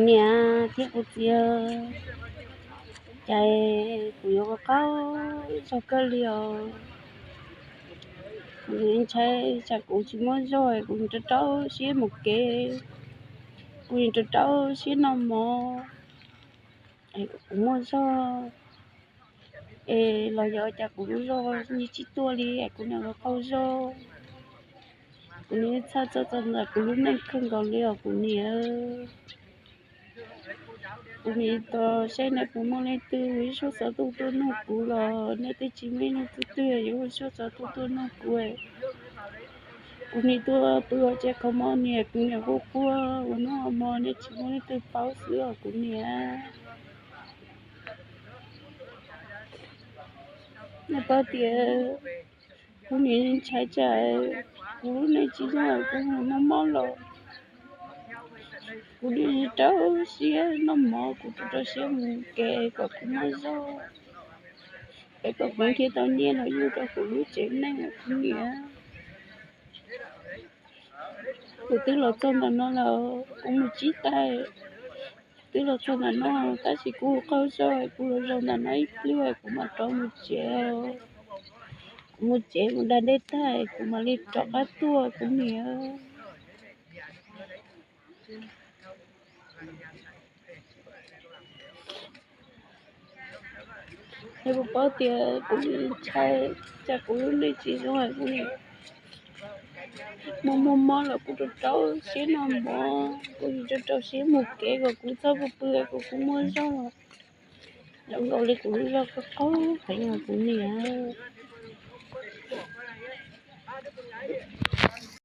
Niam thiab kuv txiv, cas kuv yuav qaug qaug zog kawg li os. Kuv ntshai tsam kuv tsis muaj zog, kuv rau rau siab mus kev, kuv rau rau siab noj mov, kuv muaj zog es los yog cas kuv lub zog yeej tsis tuaj li, kuv niam los qaug zog. Kuv niam txhawj txog txog ntawm kuv lub neej kawg nkaus li os kuv niam. Kuv niam tos seb nej puas muaj leej twg ua suab txov tuj tuaj nug kuv los nej twb tsis muaj leej twg twg yuav ua suab txov tuj tuaj nug kuv. Kuv niam tuaj pw hauv tsev kho mob niam, kuv niam quaj quaj ua hnub ua hmo, nej tsis muaj leej twg paub xwb os kuv niam. Nej paub tias kuv niam ntshai tsam kuv lub neej tsis zoo, kuv mus mob mob los kuv niam rau siab noj mov, kuv rau rau siab mus kev kom kuv muaj zog, es kom kuv nrhiav tau nyiaj los yug rau kuv lub tsev neeg kuv niam. Kuv twb los txog ntawm no lawm, kuv mus tsib tais, twb los txog ntawm no, tab sis kuv qaug zog, kuv los zaum ntawm no ib pliag kuv mam rov mus tsev. Kuv mus tsev mus da dej tag kuv mam li rov qab tuaj kuv niam. Nej puas paub tias kuv ntshai tsam kuv lub neej tsis zoo, kuv mus muaj mob los kuv rau rau siab noj mov, kuv rau rau siab mus kev kom kuv txhob pw pw kom kuv muaj zog. Zoo nkaus li kuv lub zog qaug qaug heev os kuv niam.